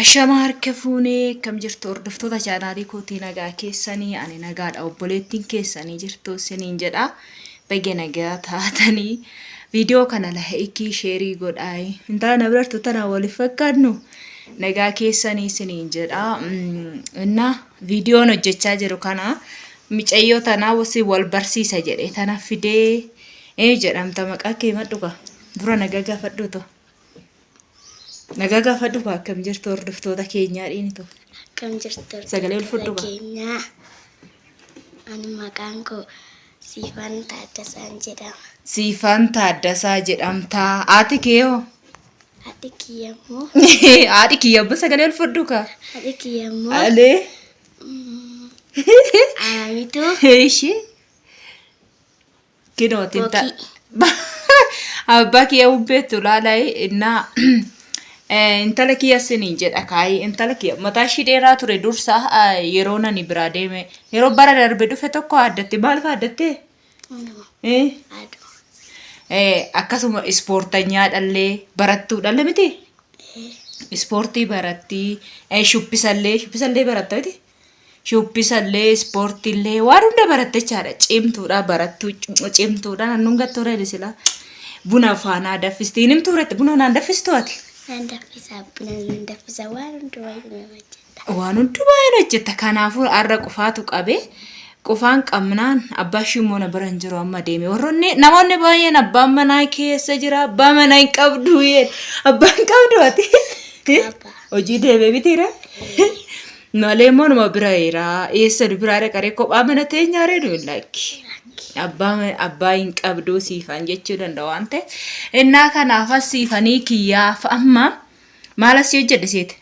Ashamaa harka fuunee akkam jirtu hordoftoota chaanaalii kootii nagaa keessanii ani nagaadha obboleettiin keessanii jirtu isiniin jedha baga nagaa taatanii viidiyoo kana laayikii sheerii godhaa intala na birartu tana waliif fakkaannu nagaa keessanii isiniin jedha innaa viidiyoon hojjechaa jiru kana micayyoo tanaa wasi wal barsiisa jedhe tana fidee ee jedhamta maqaa kee madhu ka dura nagaa gaafadhu too. Nagaa gaafadhu kaa akkam jirtu hordoftoota keenyaa dhiini too. Akkam jirtu Sagalee ol fudhu hordoftoota kaa. keenyaa. Ani maqaan koo Siifan Taaddasaan jedhama. Siifan Taaddasaa jedhamtaa. Haati kee hoo? Haadhi kiyya immoo Haadhi kiyya immoo sagalee ol fudhu kaa. haadhi kiyya immoo Alee. Alamituu Ishee. Kinooti inta Bookii. abbaa kiyya hubbeettu laalai innaa intala kiyya siniin jedha kaayii intala kiyya mataa ishii dheeraa ture dursa yeroo nani biraa deeme yeroo bara darbe dhufe tokko aaddatte maal faaddatte? Anuma Eh, aduu. Akkasuma ispoortanyaa dhallee barattuu dhalle miti? Ispoortii barattii shubbisallee shubbisallee baratta miti? Shubbisallee, ispoortiillee waan hunda baratte jechaadha. Cimtuudha, barattuu cimtuudha. Nan dhungattu reedi sila. Buna faanaa daffisti. Hin himtuu reetti buna naan daffistu ati. Nan daffisa buna nan daffisa waan hundumaa nan hojjedha. Waan hundumaa hin hojjetta. Kanaafuu har'a qufaatu qabe. Qufaan qabnaan abbaa ishii immoo na bira hin jiru amma deeme. Warroonni namoonni baay'een abbaan manaa keessa jira abbaa manaa hin qabdu jedhu. Abbaa hin qabdu ati. Qaba. Hojii deeme mitiira. Malee immoo numa bira jira. Eessa nu biraa dhaqaree kophaa mana teenyaa ree nu hin lakki. Abbaa abbaa hin qabduu siifan jechuu danda'a waan ta'eef. Innaa kanaaf as siifanii kiyyaaf amma maal asii hojjedhe seete?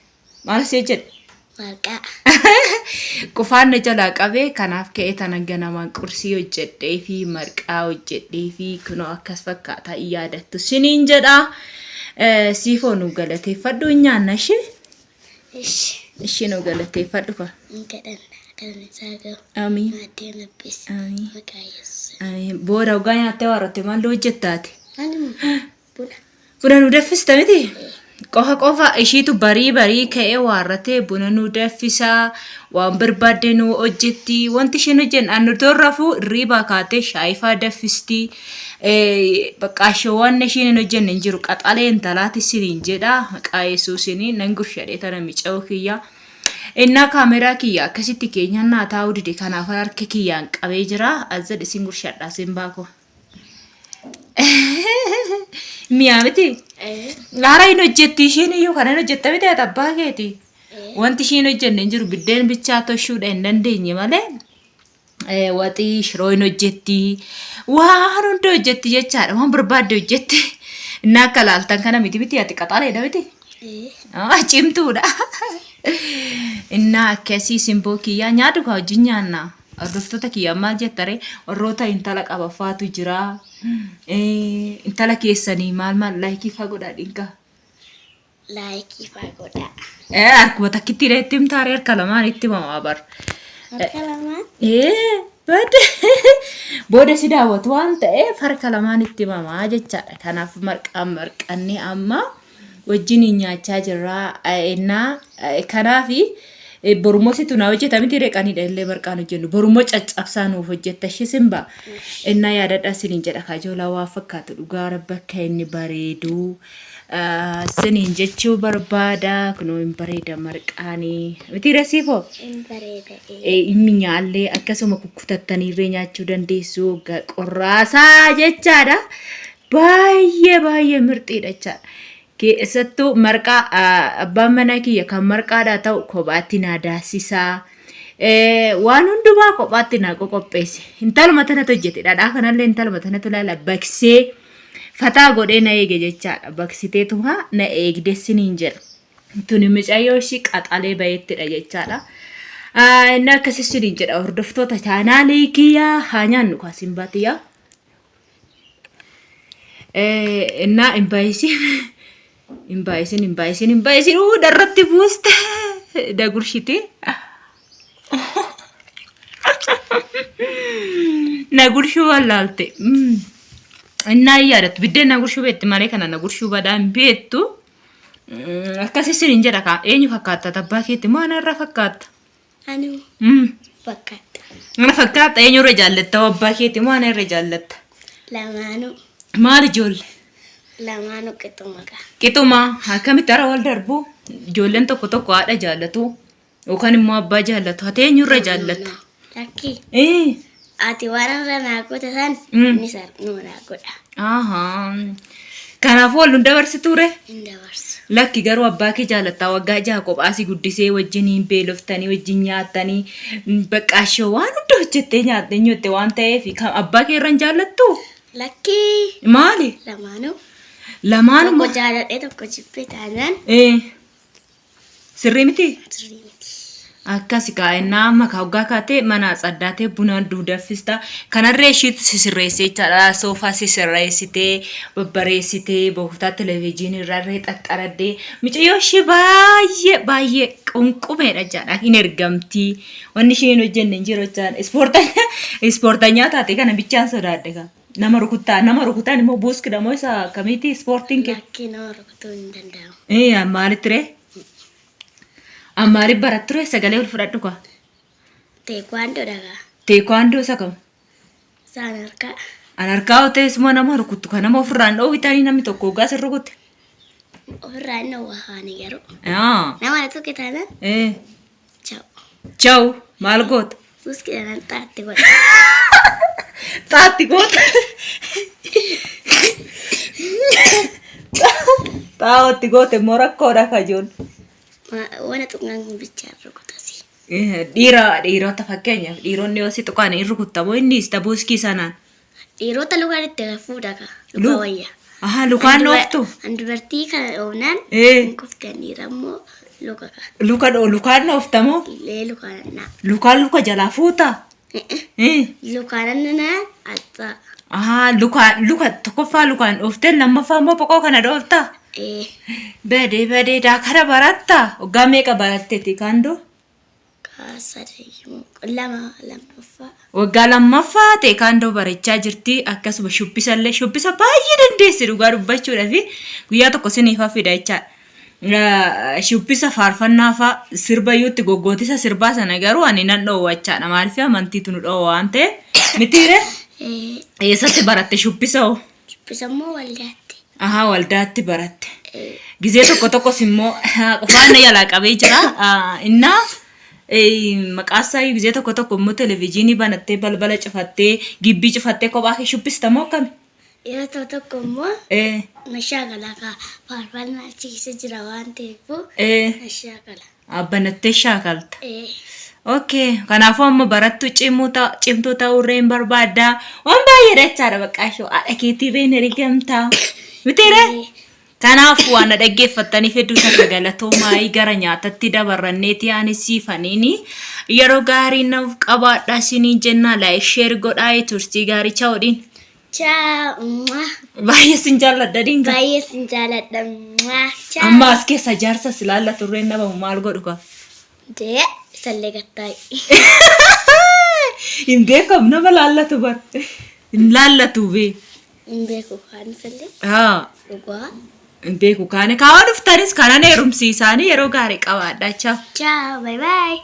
Maal asii hojjedhe? Marqaa. Qufaan na jalaa qabee kanaaf ka'ee tana ganamaan qursii hojjedhee fi marqaa hojjedhee fi kunoo akkas fakkaata hin yaadattu siniin jedha. Siifoo nu galateeffadhu hin nyaanna ishee. Ishi. Ishii nu galateeffadhu kaa. Hin kadhanna. Galanni isaa gahu. Amiin. Maaddee nabbis. Amiin. Maqaa Yesuus. Amiin. Booda hoggaa nyaattee waarratte maal hojjettaati? Ani buna. Buna nu daffista miti? Qofa qofa ishiitu barii barii ka'ee waarratee buna nu daffisaa waan barbaadde nu hojjetti wanti isheen hojjennu an utuu rafuu irriibaa kaatee shaayifaa daffisti baqqaashoo waan ishiin hin hojjenne hin jiru qaxalee intalaati siniin jedha maqaa yesuusinii nan gurshadhee tana mica'uu kiyya. Innaa kaameraa kiyya akkasitti keenyaan naa taa'uu dide kanaaf harka kiyyaan qabee jira as jedhe sin gurshadha sin baakoo. Mi'aa miti? Haara hin hojjetti isheen iyyuu kana hin hojjetta miti ati abbaa keeti. Wanti isheen hojjenne hin jiru biddeen bichaa toshuudha hin dandeenye malee. Waxii shiroo hin hojjetti waan hunda hojjetti jechaadha waan barbaadde hojjetti. Innaa akka laaltan kana miti miti ati qaxaleedha miti. Cimtuudha. Innaa akkasii simboo kiyyaa nyaadhu kaa wajjin nyaanna. Hordoftoota kiyyaa maal jettare warroota intala qabafaatu jira. Intala keessanii maal maal laayikii faa godhaa dhinkaa. Laayikii faa godhaa. Harkuma takkitti itti himtaare harka lamaan itti himamaa bar. Harka lamaan. Bada booda si daawwatu waan ta'eef harka lamaan itti himamaa jechaadha. Kanaaf marqaan marqannee amma wajjin nyaachaa jirra. Innaa kanaaf borummoo situ naa hojjeta miti reqaniidha illee marqaan hojjennu. Borummoo caccabsaa nuuf hojjetta ishee simba. Innaa yaadadhaa isiniin jedha kajoolaa waan fakkaatu dhugaa rabbi akka inni bareedu. Isiniin jechuu barbaada. Kunoo hin bareeda marqaanii. Miti resiifoo? Hin bareeda. Inni nyaallee akkasuma kukkutattaniirree nyaachuu dandeessu. Qorraasaa jechaadha. Baay'ee baay'ee mirxiidha jechaadha. Keessattuu marqaa abbaan manaa kiyya kan marqaadhaa ta'u kophaatti naa daasisaa. Waan hundumaa kophaatti naa qoqopheesse. Intaluma tanatu hojjete. Dhadhaa kanallee intaluma tanatu laala baksee fataa godhee na eege jechaadha. Baksiteetuma na eegde siniin jedha. Tuni micayyoo ishii qaxalee bayettidha jechaadha. Inni akkasii siniin jedha hordoftoota chaanaalii kiyyaa haa nyaannu kaasiin baatiyyaa. Innaa hin baay'isin hin baay'isin hin baay'isin hin baay'isin uu darratti buuste dagurshiti. Na gurshuu wallaalte. Innaa hin yaadattu biddeen na gurshuu beetti malee kana na gurshuu badaa hin beektu. Akkasii sinin jedha kaa eenyu fakkaatta abbaa keetti moo ana irra fakkaatta? Anuu fakkaata. Ana fakkaatta eenyu irra jaallatta abbaa keetti moo ana irra jaallatta? Lamaanuu. Maal ijoolle? Lamaanuu qixuma kaa. Qixuma akkamitti ara wal darbu? Ijoolleen tokko tokko haadha jaallatu yookaan immoo abbaa jaallatu. Ati eenyu irra jaallatta? Lakkii. Eh. Ati waan irra naa goote san inni numa naa godha. Ahaa. Kanaafuu wal nun dabarsituu ree? Hin dabarsu. Lakki garuu abbaa kee jaalattaa waggaa jaha kophaa si guddisee wajjiniin beeloftanii wajjin nyaattanii baqqaashoo waan hunda hojjettee nyaatte nyootte waan ta'eef kan abbaa kee irra hin jaallattuu? Lakkii. Maali? Lamaanuu. Lamaanuma. Tokko jaaladhee tokko jibbee taanaan Ee. Sirrii miti? Sirrii miti. Akkasi kaa innaa amma kaa hoggaa kaatee mana tsaddaatee buna duudaffista. Kanarree ishiitu sisirreessee jechaadha. Soofaa sisirreessitee babbareessitee booftaa televezyiinii irrarree xaxxaraddee mucayyoo ishee baay'ee baay'ee qunqumeedha jechaadha. Hin ergamtii. Wanni isheen hin hojjenne hin jiru jechaadha. Ispoortanya ispoortanyaa taate kana bichaan sodaadhe kaa. Nama rukuttaa nama rukutaan immoo buuskidha moo isa akkamiiti ispoortiin kee? Lakkii nama rukutuu hin danda'amu. Ee maalitti ree? Ammaaliif barattu ree sagalee ol fudhadhu kaa. Teekwaandoo dhagaa. Teekwaandoo isa kam? Isaan harkaa. An harkaa yoo ta'e suma nama rukuttu kan nama ofirraan dhoowwitanii namni tokko hoggaa sin rukutte. Ofirraa inni wahani garuu. Aa. Nama na tuqe taanaan Ee. Ciao. Ciao. Maal goota? Buskidhaan xaatti godha. Xaatti goota. Xaa'ootti goote immoo rakkoodha kajoon. Wana tuqnaan kun bichaan rukutasi. Dhiira dhiirota fakkeenyaaf dhiironni yoo si tuqaan hin rukuttamoo inni ista buuskii sanaan. Dhiirota lukaan itti fuudha ka. Luka wayya. Ahaa lukaan dhooftu. An dubartii kana dhoofnaan Ee. hin kufte an dhiira immoo luka ka. Luka dhoo lukaan dhooftamoo? Lee lukaan naa. Lukaan luka jalaa fuuta? Ee. Lukaan naa attaa. Ahaa lukaan luka tokkoffaa lukaan dhooftee lammaffaa immoo boqoo kana dhoofta? Ee. Badee badee daa kana baratta? Waggaa meeqa baratteeti kaandoo? Lammaffaa. Waggaa lammaffaa teekaandoo barachaa jirti. Akkasuma shubbisa illee shubbisa baay'ee dandeessi dhugaa dubbachuudhaaf guyyaa tokko siniif fida jechaadha. Shubbisa faarfannaa fa'a sirba iyyuutti goggootisa sirbaa sana garuu ani nan dhoowwa jechaadha. Maaliif amantiitu nu dhoowwa waan ta'eef mitiire eessatti baratte shubbisa hoo? Shubbisa immoo waldaatti. Ahaa waldaatti baratte. Gizee tokko tokkos immoo qufaan na jalaa qabee jira. Innaa maqaa isaa gizee tokko tokko immoo televezyiinii banattee balbala cufattee gibbii cufattee kophaa kee shubbista moo akkami? Yeroo tokko tokko immoo na shaakala kaa faarfannaa achi keessa jira waan ta'eef na shaakala. Banattee shaakalta. Okay, kanaafuu amma barattuu cimuu ta- cimtuu ta'uu irree hin barbaadda. Waan baay'eedha jechaadha bakka ishoo haadha keetii irree hin ergamta. Mitiire? Kanaafuu waan na dhaggeeffattaniif hedduu takka galatoomaayii gara nyaatatti dabarranneeti ani siifaniini yeroo gaarii naaf qabaadha isiniin jennaa like share godhaa turtii gaarii chaa'uudhiin. Ciao. Mwah. Baay'ee sin jaalladha dinga. Baay'ee sin jaaladha. Mwah. Ciao. Amma as keessa jaarsa si laalla turreen dhabamu maal godhu kaa? Dee isallee gattaa'i. Hin beekamu nama laallatu bar. Hin laallatu bee. Hin beeku kaan isallee Haa. dhugaa. Hin beeku kaane kaawaa dhuftanis kanan heerumsiisaanii yeroo gaarii qabaadha. Ciao. Ciao. Bye bye.